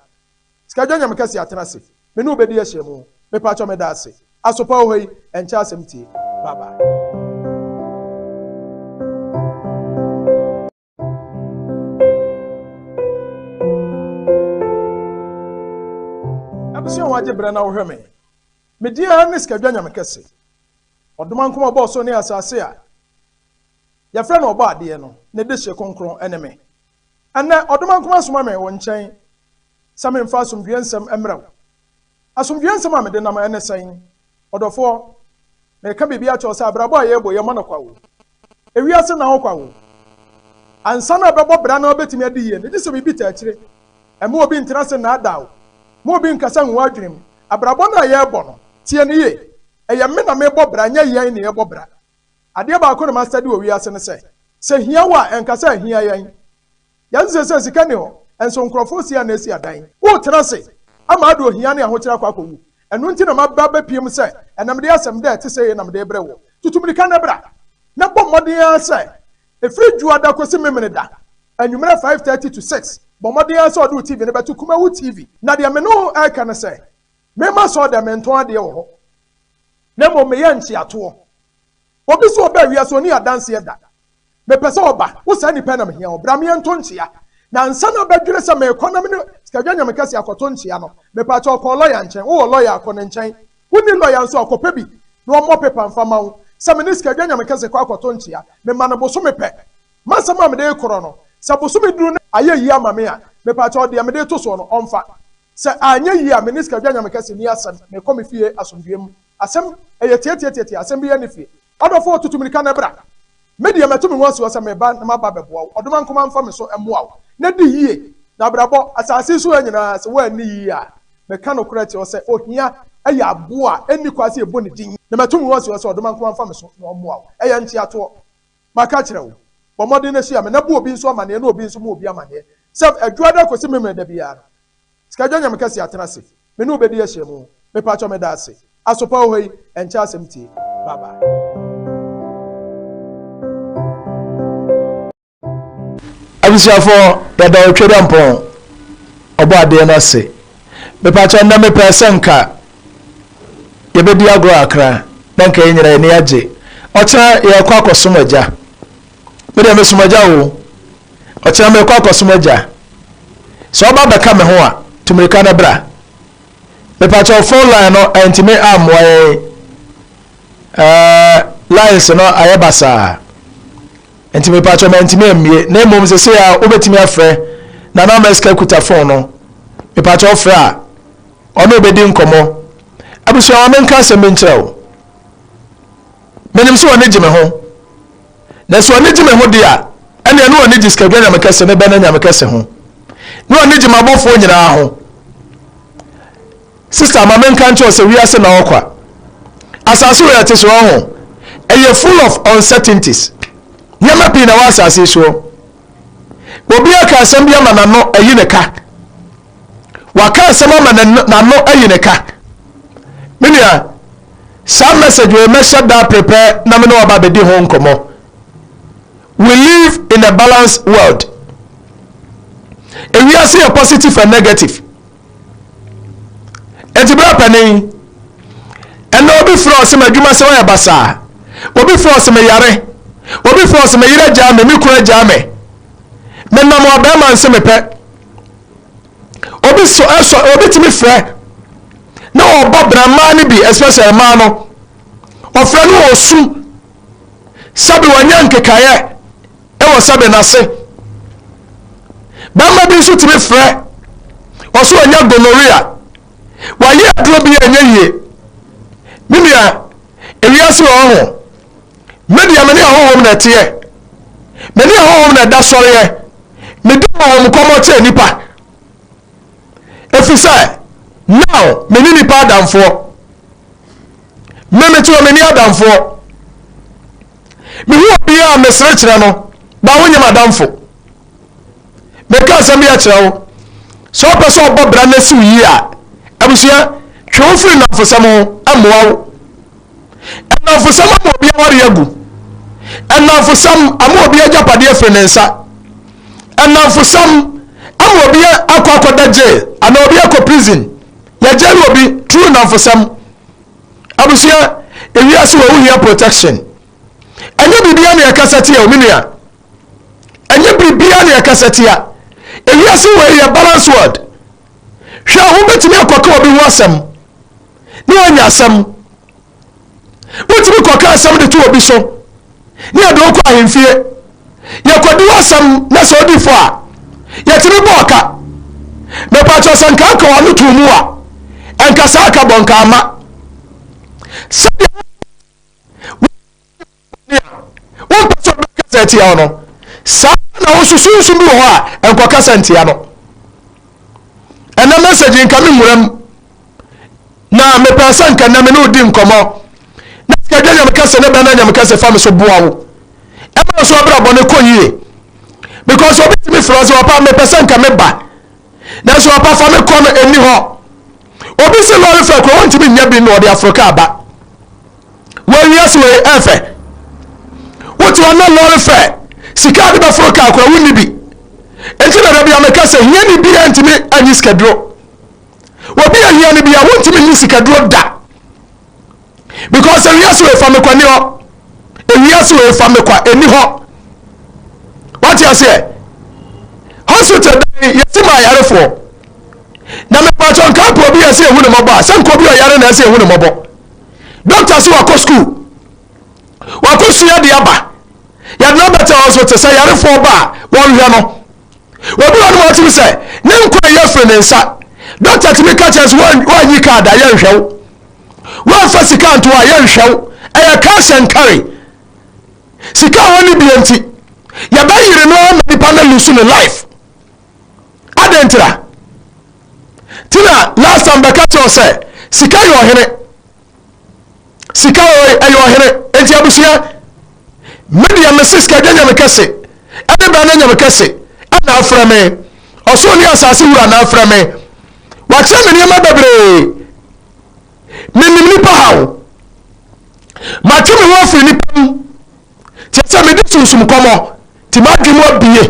Sikadwa Nyame Kɛseɛ atena ase. Me ne wo bɛdi ahyiamu. Mepakyɛw meda ase. Asopa wɔ hɔ yi, ɛnkyɛ asɛm tie. Bye bye. Abusua a wɔagye berɛ na wohwɛ me. Me din ara ne Sikadwa Nyame Kɛse. Ɔdomankoma ɔbɔɔ soro ne asase a yɛfrɛ no Ɔbɔadeɛ no, ne dehye kronkron ne me. Ɛnnɛ, Ɔdomankoma asoma me wo nkyɛn sɛ memfa asomdwoeɛ nsɛm mmrɛ wo. Asomdwoeɛ nsɛm a mede nam ne sɛn? Ɔdɔfoɔ, mereka biribi akyerɛ wo sɛ abrabɔ a yɛrebɔ yi, ɛmmɔ no kwa o. Ewiase nna hɔ kwa o. Ansa na ɛbɛbɔ bra na wobɛtumi adi yie no, gye sɛ biribi taa akyire. Mma obi ntena ase nnaadaa wo. Mma obi nkasa ngu w'adwene mu. Abrabɔ no a yɛrebɔ no, tie no yie. Ɛyɛ me na merebɔ bra, nyɛ yɛn na yɛrebɔ bra. Adeɛ baako na mastadi wɔ wiase ne sɛ, sɛ hia wo a, ɛnka sɛ ahia yɛn. Yɛn seesei sika nni hɔ, nso nkurɔfoɔ si a na esi adan. Woretena ase ama ade ohia ne ahokyere akɔ akɔwu. Ɛno nti na maba abɛpue mu sɛ ɛnnɛ mede asɛm dɛ ɛte sei na mede rebrɛ woɔ. Tutu mmirika na bra, na bɔ mmɔden ara sɛ ɛfiri Dwoada kɔsi Memeneda anwummerɛ 5:30 to 6, bɔ mmɔden ara sɛ wode wo TV no bɛto Kumawu TV. Na deɛ me ne wo reka ne sɛ, memma sɔɔ dɛ mentɔn adeɛ wɔ hɔ, na mmom meyɛ nkyeatoɔ. Obi sɛ ɔbaa wiase ɔnni adanseɛ da. Mepɛ sɛ ɔba. Wo saa nipa yi na mehia wo. Bra me yɛnto nkyea. Na ansa na bɛdwene sɛ merekɔ na me ne Sikadwa Nyame Kɛseɛ akɔto nkyea no, mepaakyɛw kɔ lɔya nkyɛn. Wowɔ lɔya a, kɔ ne nkyɛn. Wonni lɔya nso a, kɔpɛ bi na ɔmmɔ pepa mfa ma wo sɛ me ne Sikadwa Nyame Kɛse kɔ akɔto nkyea. Mema no bosome pɛ. M'asɛm a mede rekorɔ no, sɛ bosome duru na ayɛ yie ama me a, mepaakyɛw deɛ mede reto soɔ no, ɔmfa. Sɛ anyɛ yie a, me ne Sikadwa Nyame Kɛse nni asɛm. Merekɔ me fie asomdwoeɛ mu. Asɛm, ɛyɛ tiatiatiatia, asɛm bi nni fie. Ɔdɔfoɔ, tutu mmirika na bra. Me deɛ, matu me ho asi hɔ sɛ mereba na maba abɛboa wo. Ɔdomankoma mfa me so mmoa wo na di yie. Na abrabɔ, asase yi so ha nyinaa, sɛ woanni yie a, meka nokorɛ kyerɛ wo sɛ ohia yɛ aboa a ɛnni kwan sɛ yɛbɔ ne din. Na matu me ho asi hɔ sɛ Ɔdomankoma mfa me so na ɔmmoa wo. Ɛyɛ nkyeatoɔ. Maka akyerɛ wo. Bɔ mmɔden na hyia me na bɔ obi nso amaneɛ na obi nso mmɔ obi amaneɛ sɛ Adwuada kɔsi Memeneda biara no, Sikadwa Nyame Kɛseɛ atena ase. Me ne wo bɛdi ahyiamu. Mepakyɛw meda ase. Asopa wɔ hɔ yi, ɛnkyɛ asɛm tie. Bye bye. Abusuafoɔ yɛda Otwedampɔn ɔbɔ adeɛ no ase. Mepakyɛw nnɛ mepɛɛ sɛ nka yɛbɛdi agorɔ kakra na nka yɛn nyinaa yɛn ani agye. Ɔkyena yɛrekɔ akɔsom agya. Me deɛ mesom agya o. Ɔkyena merekɔ akɔsom agya. Sɛ ɔba bɛka me ho a, tu mmirika na bra. Mepakyɛw phone line no antumi ammoa yɛn. Ɛɛ lines no ayɛ basaa. Nti mepakyɛw mantumi ammie. Na mmom sesei a wobɛtumi afrɛ Nana Ameska kuta phone no. Mepakyɛw frɛ a ɔne wobɛdi nkɔmmɔ. Abusua ma menka asɛm bi nkyerɛ wo. Menim sɛ w'ani gye me ho. Na sɛ w'ani gye me ho de a, ɛnneɛ ne w'ani gye Sikadwa Nyame Kɛse ne Bɛnɛ Nyame Kɛse ho. Ne w'ani gye m'abɔfoɔ nyinaa ho. Sista, ma menka nkyerɛ wo sɛ wiase na ɔkwa. Asase wei ɛte so ɔho. Ɛyɛ full of uncertainties. Nneɛma pii na ɛwɔ asase yi soɔ. Obi aka asɛm bi ama n'ano ayi ne ka. Waka asɛm ama n'ano ayi ne ka. Me nua, Saa message wei mɛhyɛ da prepare na me ne waba abɛdi ho nkɔmmɔ. We live in a balanced world. Ewiase yɛ positive and negative. Enti berɛ panin, ɛnna obi frɛ ɔsɛ m'adwuma sɛ ɔyɛ basaa. Obi frɛ ɔsɛ meyare. Obi frɛ ɔsɛ me yere agyaa me, me kunu agyaa me. Menam ɔbɛrima nse mepɛ. Obi so ɛsɔ obi tumi frɛ na ɔbɔ bra mmaa no bi especially mmaa no. Ɔfrɛ no ɔsu sɛbi wanya nkekaeɛ ɛwɔ sɛbi n'ase. Bɛrima bi nso tumi frɛ ɔso ɔnya gonorrhea wayɛ aduro bi a ɛnyɛ yie. Me nua ewiase wɔ hɔ me deɛ me ne ahonhom na ɛteɛ me ne ahonhom na ɛda sɔreɛ medi honhom nkɔmmɔ kyerɛ nipa ɛfiri sɛ now me ne nipa adamfoɔ me mete hɔ me ne adamfoɔ mehu obiara a mesere kyerɛ no ba wonyɛ m'adamfo meka asɛm bi akyerɛ wo sɛ wopɛ sɛ ɔbɔ bra no asiw yie a abusua twe wo firi nnamfosɛm ho mmoa wo Nnamfosɛm ama obi aware agu. Nnamfosɛm ama obi agyapadeɛ afiri ne nsa. Nnamfosɛm ama obi akɔ akɔda jail anaa obi akɔ prison. Yɛgyɛle obi through nnamfosɛm. Abusua, ewiase wɔ wohia protection. Ɛnyɛ biribiara na yɛkasa tia o, me nua. Ɛnyɛ biribiara na yɛkasa tia. Ewiase wɔ yɛ balance world. Hwɛ, wobɛtumi akɔka obi ho asɛm ne wanya asɛm. Wotumi kɔka asɛm de to obi so ne yɛde wokɔ ahemfie. Yɛkɔdi w'asɛm na sɛ odi fɔ a, yɛtumi bɔ ɔka. Mepakyɛ sɛ nka aka w'ano to mu a, ɛnka saa aka bɔ nka ama. Sɛdeɛ nea wompɛ sɛ ɔbɛkasa atia wo no, saa na wo nso sunsum bi wɔ hɔ a ɛnkɔkasa ntia no. Ɛnɛ message nka me nwura mu na mepɛ sɛ nka nnɛ me ne wodi nkɔmmɔ na sikadwa nyame kɛse ne bɛna nyame kɛse fa me so boa wo ɛma nso abrabɔ no kɔ yie because obi tumi frɛ sɛ ɔpa mepɛ sɛ nka meba nanso ɔpa fa me kɔ no ɛnni hɔ obi si lɔre fɛ kuro wɔntumi nyɛ bi na ɔde aforo kaa ba Wɔ wiase wei ɛfɛ. Wote hɔ na lɔre fɛ sika a de bɛforo kaa koraa wonni bi. Nti na da bia meka sɛ hiani biara ntumi anyi sikaduro. Obi a hia no bia wontumi nyi sikaduro da. Because wiase wei fa mekwa ni hɔ. Ewiase wei fa mekwa ɛni hɔ. Wate aseɛ? Hospital dan yɛsi ma ayarefoɔ. Na mepatwɔ nka pɛ obi yɛsɛ ehu ne mmɔbɔ a sɛ nka obi ɔyare na ɛsɛ ehu ne mmɔbɔ. Dɔkta so wakɔ sukuu, wakɔ sua de aba. Yɛde no abɛtɛ hospital sɛ yarefoɔ ba a wɔnhwɛ no. Obi wɔ no ma ɔtumi sɛ ne nkwa yɛ firi ne nsa. Dɔkta tumi ka kyerɛ sɛ wɔanyi kaad a yɛnhwɛ wo. Wɔamfa sika nto a yɛnhwɛ wo. Ɛyɛ cash and carry. Sika a wɔnni bie nti yɛbɛyere no ama nipa no lose ne life. Adɛn ntira? Ti na last time bɛka kyerɛ wo sɛ sika yɛ ɔhene. Sika ɛyɛ ɔhene. Enti abusua, me deɛ mese sika dwa nyame kɛse ɛne bɛn ne nyame kɛse ɛna afrɛ me. Ɔsoro ne asase wura na afrɛ me. Wakyerɛ me nneɛma bebree. Menim nipa haw. Matwe me ho afiri nipa mu. Kyerɛ sɛ mede sunsum kɔmɔ, nti m'adwene mu abue.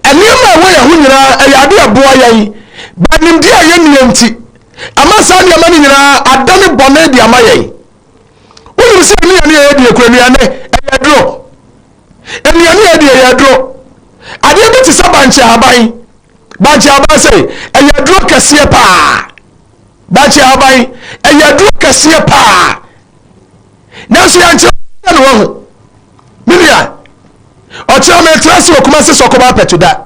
Nneɛma a ɛwɔ yɛn ho nyinaa ɛyɛ ade a ɛboa yɛn, ba nimdeɛ a yɛnnie nti, ama saa nneɛma no nyinaa adane bɔne de ama yɛn. Wonim sɛ nnuane a yɛdi kura nnuane ɛyɛ aduro. Nnuane a yɛdi ɛyɛ aduro. Adeɛ bi te sɛ bankye ahaban. Bankye ahaban sɛ ɛyɛ aduro kɛseɛ paa. Bankye ahaban ɛyɛ aduro kɛseɛ paa. Nanso yɛnkyerɛ no wahu. Me nua, ɔkyerɛ me tra se wɔ Kumasi Sɔkɔba Apɛto da.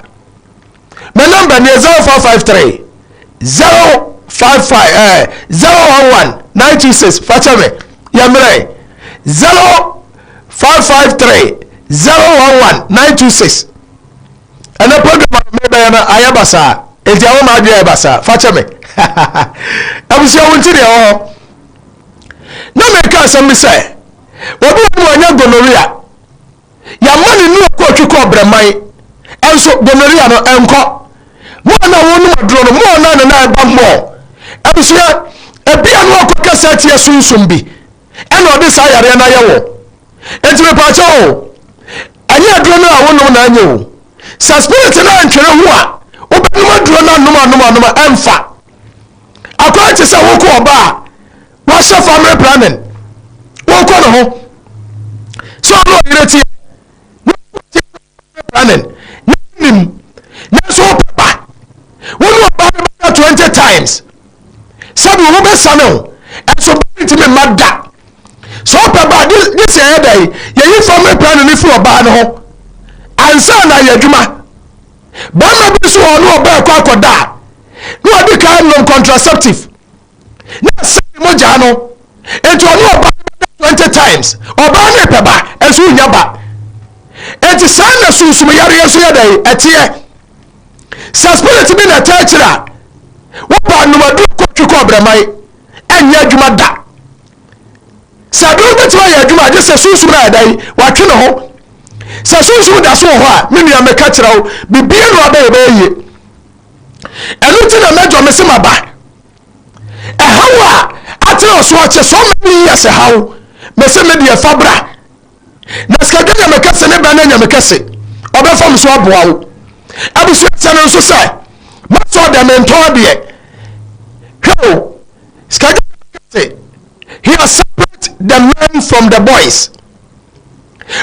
Me nɔmba nie 0453 055 eh, 011 926 fakyɛ me yɛ mmerɛ 0553 011 926 ɛnɛ program a mebɛyɛ no ayɛ basaa enti ɛwɔ ma adwene ayɛ basaa fakyɛ me abusua wo nti deɛ ɛwɔ hɔ na meka asɛm bi sɛ obi wɔ mu ɔnyɛ gonorrhea yɛama ne nua kɔ otwi kɔ ɔbrɛman ɛnso gonorrhea no ɛnkɔ mo a na wɔnom aduro no mo a na ne na ɛba mmɔ abusua. Ebia no akɔ kasa atia sunsum bi ɛna ɔde saa yareɛ no ayɛ wɔ. Enti mepaakyɛ o, ɛnyɛ aduro no a wonom na anyɛ o. Sɛ spirit no antwere ho a, wobɛnom aduro no anom anom anom a ɛmfa. Akwan te sɛ wokɔ ɔba a wahyɛ family planning, wokɔ ne ho sɛ ɔne ɔyere teɛ planning na nim nanso wopɛ ba, wo ne ɔba no bɛda 20 times sɛbi wo bɛsane o, ɛnso ba no ntumi mma da. Sɛ wopɛ ba gye sɛ ɛyɛ dɛn yɛyi family planning no firi ɔbaa no ho ansa na ayɛ adwuma. Bɛrima bi nso wɔ ɔne ɔbaa ɛkɔ akɔda a na ɔde kan nom contraceptive na ɛsɛ ne mogya no, nti ɔne ɔbaa no bɛda 20 times, ɔbaa no repɛ ba nso wonya ba. Nti saa na sunsum yareɛ nso yɛ dɛn ɛteɛ. Sɛ spirit bi na ɛtɛ akyire a, woba nnomaduro kɔtwe kɔ ɔbrɛman ɛnyɛ adwuma da. Sɛ aduro bɛtumi ayɛ adwuma agye sɛ sunsum no ayɛ dɛn watwe ne ho. Sɛ sunsum da so wɔ hɔ a, me nua meka kyerɛ wo, bibia no abɛyɛ bɛyɛ yie. Ɛno nti na mɛdɔ me se maba. Ɛhaw a atena ɔso akyɛ so many years ɛhaw, mese me deɛ fa bra. Na sikadwa nyame kɛse ne bɛn nyame kɛse ɔbɛfa me so aboa wo. Abusua sɛ no nso sɛ masɔ dɛ mentɔn adeɛ. Hwɛ o, sikadwa nyame kɛse, he has separate the men from the boys.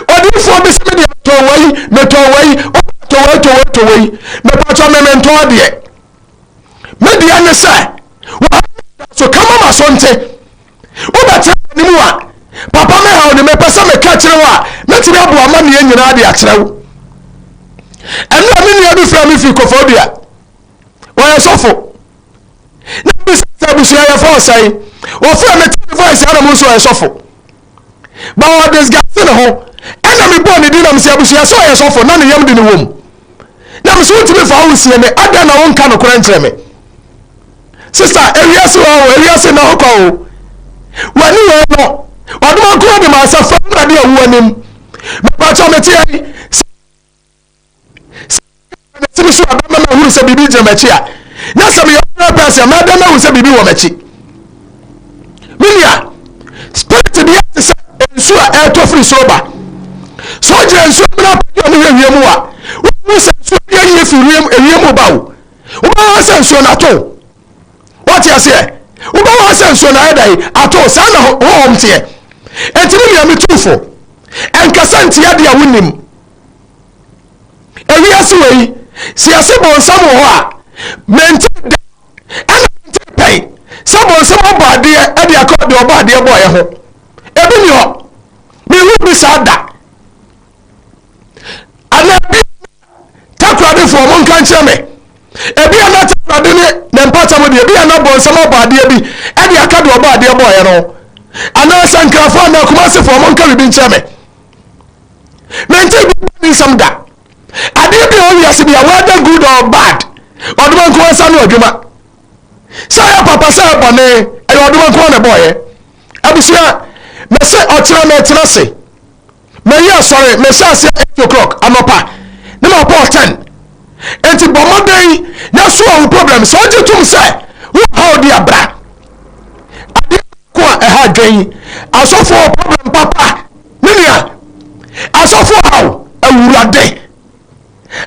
Odiyifoɔ bi sɛ me deɛ metɔn wei, metɔn wei, wotɔ wei, tɔ wei, tɔ wei. Mepatɔ me mentɔn adeɛ. Me deɛ ne sɛ wɔha so kama ma so nte. Wobɛtena m'anim a, papa me haw ne mepɛ sɛ meka kyerɛ wo a, mɛtumi aboa amanneɛ nyinaa de akyerɛ wo. Ɛno a me nua bi frɛ me firi Kɔfɔdua. Ɔyɛ sɔfo. Na bisa sɛ abusua yɛfa ɔsɛe. Wɔfrɛ me te ne voice ana mu nso ɔyɛ sɔfo. Ba ɔ disgust ne ho. Ɛna mebɔɔ ne din na mesɛ abusua sɛ ɔyɛ sɔfo na ne yam de ne wom. Na mesɛ wontumi fa wo nsie me, adɛn na wonka nokorɛ nkyerɛ me? Sista, ewiase wɔ o, ewiase na hɔ kwa o. W'ani wei no, ɔdoma nko de ma sɛ fa Awurade a wu anim. Mepakyɛ mete yi, sɛ me so a bɛma mahunu sɛ biribi gyina m'akyi a, na sɛ meyɛ ordinary person a, mɛdɛn mahu sɛ biribi wɔ m'akyi. Me nua, spirit bi te sɛ nsu a ɛretɔ firi soro ba. Sɛ wogyina nsuo mu na apagya ɔmo hwɛ wiem a, wohu sɛ nsuo bi ayi firi wiem ewiem ba o. Wobɛhu sɛ nsuo no ato. Wote aseɛ? Wobɛhu sɛ nsuo no ayɛ dɛn ato. Saa na honhom teɛ. Enti me nua metu fo. Ɛnkasa ntia deɛ wonim. Ewiase wei, sɛ yɛse bonsam wɔ hɔ a, mente da ɛna mente pɛn sɛ bonsam abɔ adeɛ ɛde aka deɛ ɔbɔ adeɛ bɔɔyɛ ho. Ebi ni hɔ. Mehu bi saa da. Anaa bi Takoradefoɔ, monka nkyerɛ me. Ebi a na takorade ne ne mpata mu deɛ, ebi a na bɔnsam abɔ adeɛ bi ɛde aka deɛ ɔbɔ adeɛ bɔɔyɛ no. Anaa sankrafoɔ anaa kumasefoɔ, monka biribi nkyerɛ me. Mente bi ne nsɛm da. Adeɛ bi a ɛwɔ wiase bi a, whether good or bad, ɔdoma nko nsa no adwuma. Sɛ ɛyɛ papa sɛ ɛyɛ bɔne, ɛyɛ ɔdoma nko na ɛbɔɔyɛ. Abusua, mɛsɛ ɔkyena mɛtena ase. Mɛyi asɔre, mehyɛ aseɛ 8 o'clock anɔpa ne ma bɔɔ 10. Enti bɔ mmɔden na so wo problem. Sɛ wogye tom sɛ wo haw di abra. Adeɛ ko a ɛha adwen, asɔfo wɔ problem papa. Me nua, asɔfo haw awurade.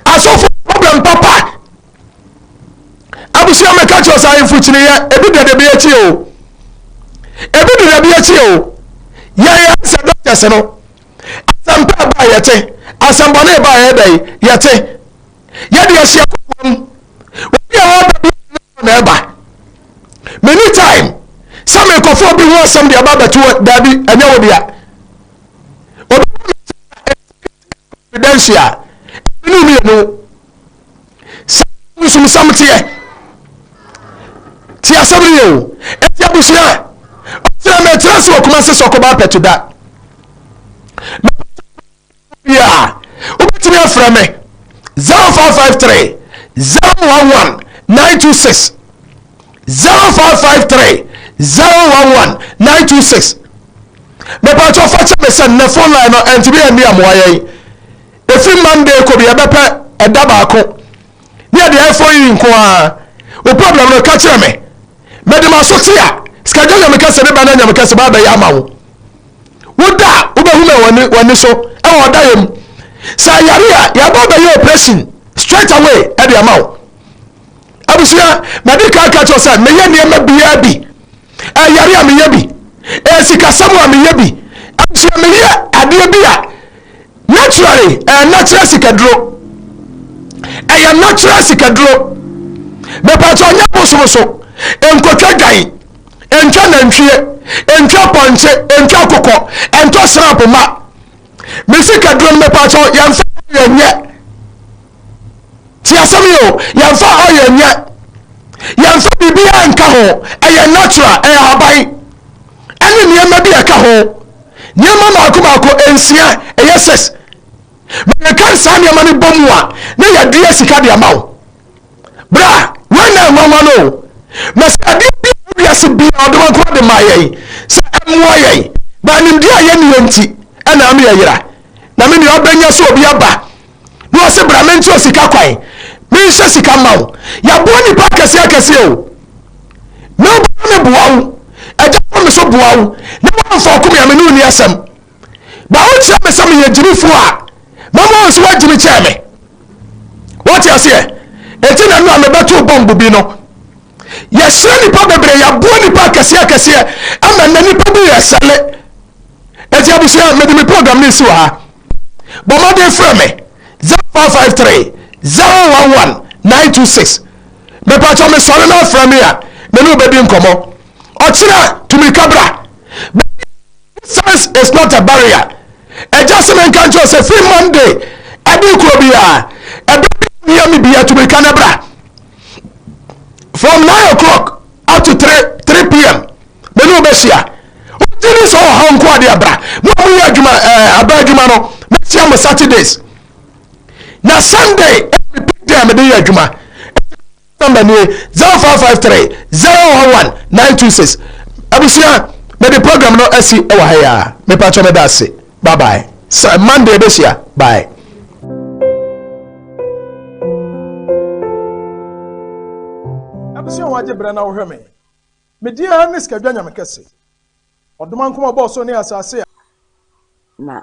Asɔfo problem papa. Abusua mɛka kyerɛ sɛ ahemfo kyiniyɛ ebi dada bi akyi o. Ebi dada bi akyi o. Yɛn yɛn sɛ doctors no. Asɛmpa ɛba yɛte, asɛmbɔne ɛba yɛ dɛ yɛte. Yɛde ahyia kɔkɔm. Obi a ɔba bi na ɛba. Many time sɛ mekɔfo obi ho asɛm de aba abɛto daabi ɛnyɛ wo dea. Obi confidential ɛne mmienu sɛ nsumsɛm teɛ te asɛm no yɛ o. Ɛti abusua ɔkyerɛ mɛkyerɛ sɛ ɔkoma se sɛ ɔkɔba apɛto da bia wobɛtumi afrɛ me 0553 011 926 0553 011 926. Mepatwɔ fa kyɛ me sɛ nnɛ phone line no ɛntumi ɛnni amoa yɛn. Ɛfiri Monday kɔ bi yɛbɛpɛ ɛda baako ne yɛde iPhone yi nko ara. Wo problem no ka kyerɛ me. Mede m'aso te a. Sikadwa nyame kɛse ne ba na nyame kɛse ba bɛyɛ ama wo. Woda a wobɛhu me wɔ w'ani so ɛwɔ ɔdayɛ mu. Sɛ yare a yɛaba bɛyɛ operation straight away ɛde ama wo. Abusua, madi kan ka kyerɛ sɛ meyɛ nneɛma biara bi. Ɛyare a meyɛ bi. Ɛyɛ sikasɛm a meyɛ bi. Abusua, meyɛ adeɛ bi a naturally ɛyɛ natural sikaduro. Ɛyɛ natural sikaduro. Mepatɔ nyɛ bosom so. Nkotwa dwan, ntwa nantwie, ntwa pɔnkye, ntwa kokɔ, ɛntɔ srap ma. Me sikaduro no mepatɔ yɛmfa yɛnyɛ. Ti asɛm yi o, yɛmfa oil nyɛ, yɛmfa biribiara nka ho, ɛyɛ natural, ɛyɛ ahaban ɛne nneɛma bi ɛka ho. Nneɛma mako mako nsia, ɛyɛ six. Mɛka saa nneɛma no bɔ mu a, na yɛdua sika de ama wo. Bra, wei na nwanwa no o. Mɛsɛ adeɛ bi a wiase biara ɔde wɔn nko de maa yɛn sɛ ɛmmoa yɛn. Na nimdeɛ a yɛnni yɛn nti ɛna ama yɛyera. Na me nua ɔbɛnya sɛ obi aba na ɔse bra menkyerɛ sika kwan, menhyɛ sika mma wo. Yɛaboa nnipa akɛseɛ akɛseɛ o. Me wobɛma me boa wo, agya fa me so boa wo, na woamfa ɔko me a me ne wo nni asɛm. Ba wokyerɛ me sɛ meyɛ gyimifoɔ a, mɛma wo nso woagyimi kyɛɛ me. Wote aseɛ? Enti na no a mebɛtoo bɔmbo bi no, yɛhyerɛ nnipa bebree, yɛaboa nnipa akɛseɛ akɛseɛ ama nnɛ nnipa bi yɛ sɛle. Enti abusua, mede me program no resi wɔ ha. Bɔ mmɔden frɛ me 0553 011 926. Mepakyɛ mesɔre na afrɛ me a, me ne wo bɛdi nkɔmmɔ. Ɔkyena tumirika bra. Distance is not a barrier. Ɛgya sɛ menka nkyerɛ sɛ firi Monday ɛde kuro biara ɛbɛ bi hia me bia tumirika na bra. From 9 o'clock up to 3 pm me ne wo bɛhyia. Wogye ni sɛ ɔhaw nko adeɛ bra. Mo a moyɛ adwuma ɛɛ aba adwuma no mɛhyia mo Saturdays. Na Sunday ɛyɛ me peak day a mede yɛ adwuma. Number nie 0553 011 926. Abusua mede program no asi wɔ ha yi a. Mepatwɔ meda ase. Bye bye. Monday bɛhyia. Bye. Abusua wagye brɛ na wohwɛ me. Me din ara ne Sikadwa Nyame Kɛse. Ɔdomankoma ɔbɔɔ soro ne asase a. Na.